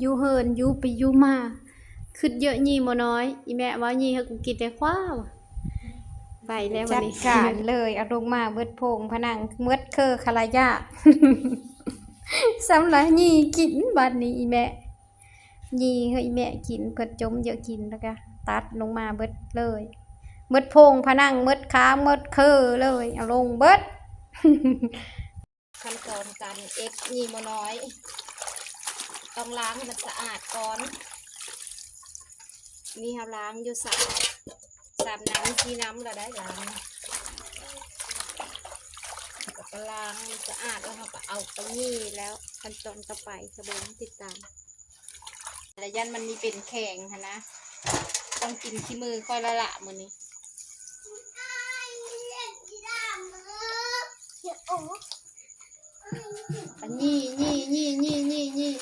ຢູ່ເຮືອນ ຢູ່ໄປຢູ່ມາ ຄຶດເຍອະຍີ່ບໍ່ນ້ອຍ ອີແມ່ເວົ້າຍີ່ໃຫ້ກູກິນແດ່ຄວ້າ ໄປແລ້ວບັດນີ້ ຈັດການເລີຍ ເອົາລົງມາເບິດໂພງພະນັງ ເບິດເຄີຄະລະຍາດ ສຳລະຍີ່ກິນບັດນີ້ອີແມ່ ຍີ່ໃຫ້ອີແມ່ກິນ ເພິ່ນຈົ່ມເຍອະກິນ ແລ້ວກະຕັດລົງມາເບິດເລີຍ ເບິດໂພງພະນັງ ເບິດຂາ ເບິດເຄີເລີຍ ເອົາລົງເບິດ. ຂັ້ນຕອນການເອັດຍີ່ບໍ່ນ້ອຍ ຕ້ອງລ້າງໃຫ້ມັນສະອາດກ່ອນ ນີ້ເຮົາລ້າງຢູ່ສາມ ສາມນ້ຳ ສີ່ນ້ຳແລ້ວໄດ໋ ລ້າງ ແລ້ວກໍລ້າງໃຫ້ສະອາດ ແລ້ວເຮົາກໍເອົາໄປຍີ່ແລ້ວ ຂັ້ນຕອນຕໍ່ໄປກໍເບິ່ງຕິດຕາມ ແລ້ວຢ້ານມັນມີເປັນແຂງຫັ້ນນະ ຕ້ອງກິນຂີ້ມືຂ້ອຍແລ້ວລະມື້ນີ້. ອ່ະ ຍີ່ ຍີ່ ຍີ່ ຍີ່ ຍີ່